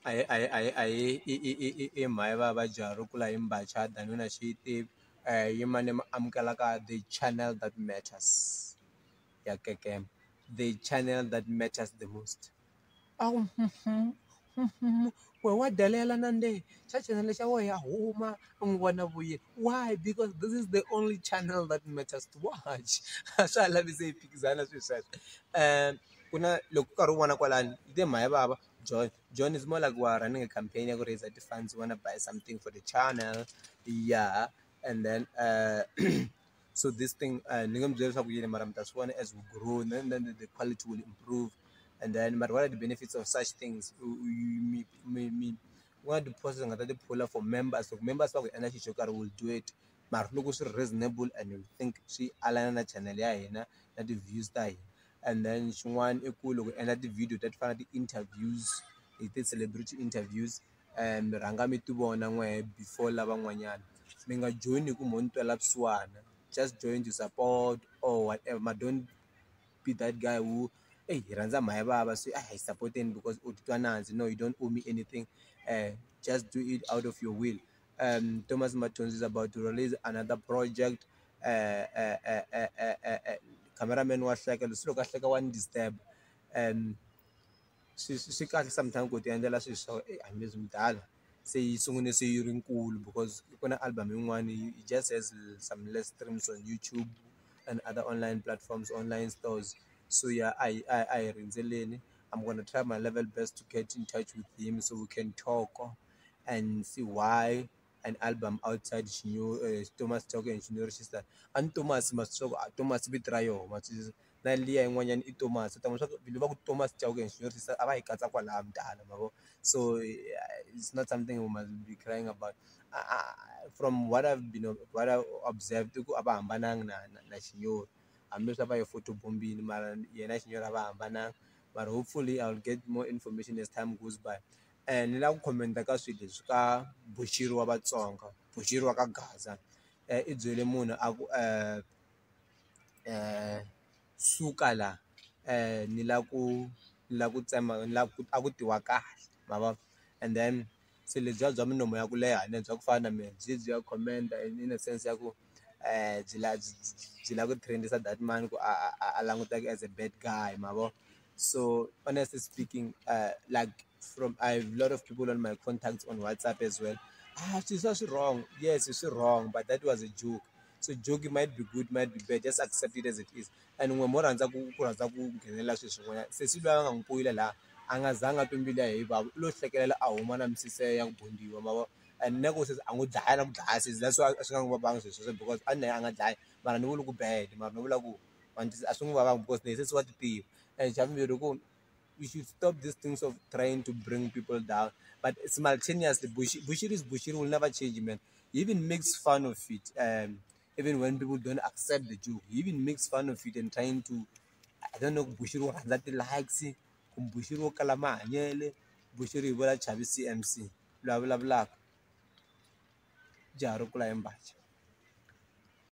Ahee ahee ahee ahee i i i i i mhayivava jaha ro kula hi mbhaca danuna xi tivi yimani mi amukelaka the channel that matters ya kekema the channel that matters the most a ku wehe wa delela nande xa chanele xa wena ya huma u n'wi vona vuyeni why because this is the only channel that matters to watch a swa ha lavi se hi phikizana swilo sweswo ku na loko u karhi u vona kwalano yi te mhayivava John John is more like we are running a campaign ya ku raise ti-funds we wanna buy something for the channel yeah and then so this thing ni nge mi byeli leswaku yini mara mi ta swi vona as we grow then then the quality will improve and then mara what are the benefits of such things mi mi mi ku na ti-post hi nga ta ti phula for members loko members va ku endla xilo xo karhi will do it mara loko swi ri reasonable and we think swi alana na channel ya hina na ti-views ta hina. And then xin'wana i ku loko u endla ti-video ta ti fana na ti-interviews hi ti-celebrity interviews mi rhanga mi ti vona n'wehe before lavan'wanyana mi nga joyini hi ku mo ni twela vusiwana just join to support or whatever mara don't be that guy who eyi hi rhandza mhayivava se a hi sapoteni because u titwa nandzu no you don't owe me anything just do it out of your will. Thomas Mathonsi is about to release another project cameraman wa hleka leswi loko a hleka wa ni disturb swi swi kahle sometimes ku ti endlela swilo swa wena hambi mudala se yi sungule se yi ri nkulu because ku na album yin'wani it just has some less streams on YouTube and other online platforms online stores so ya a hi a hi rindzeleni I'm gonna try my level best to get in touch with him so we can talk and see why an album outside Thomas Chauke and Shinyori Sister a ni Thomas ma swi tiva ku Thomas vito ra yoho ma twisisa na liya yin'wanyana i Thomas u ta kuma swa ku va ku Thomas Chauke and Shinyori Sister a va yi katsa kwalaya mudala ma vo so it's not something we must be crying about from what I've been what I observed i ku a va hambananga na na na Shinyori hambileswi a va yi photo bombini mara yena Shinyori a va hambananga mara hopefully I will get more information as time goes by. Ni lava ku comment-a ka swilo leswi ka Bushiri wa Vatsonga Bushiri wa ka Gaza i byele munhu a ku suka la ni lava ku ni lava ku tsema ni lava ku a ku tiwa kahle ma vo and then se lebyiya bya minomo ya ku leha ne bya ku fana na mina byi byi ya comment-a in a sense ya ku byi la byi lava ku trend-isa that man ku a a a languteka as a bad guy ma vo. So honestly speaking like from I have a lot of people on my contacts on WhatsApp as well. Ah, swilo swi wrong. Yes, it's wrong, but that was a joke. So joke might be good, might be bad. Just accept it as it is. And n'we mo rhandza ku ku rhandza ku nghenelela swilo swin'wanyana sesi loyi a nga n'wi poyila laha a nga zanga a twa mbilu ya yena yi vava u lo hlekelela a huma na misisi ya ku bondiwa ma vo and na ku sesi a n'wi dlaya na ku dlaya sesi that's why swi nga n'wi vavanga swilo sweswo because a ni na yena a nga dlayi mara ni vuli ku bad mara ni vula ku a swi n'wi vavanga because na yena sesi wa ti tiva and xa vumbirhi ku we should stop these things of trying to bring people down but simultaneously Bushiri is Bushiri will never change man he even makes fun of it even when people don't accept the joke he even makes fun of it and trying to I don't know Bushiri wo rhandza ti-likes kumbe Bushiri wo kala mahanyele Bushiri hi vula Chavi C_M_C loyi a vulavulaka jaha ro kula hi mbhaca.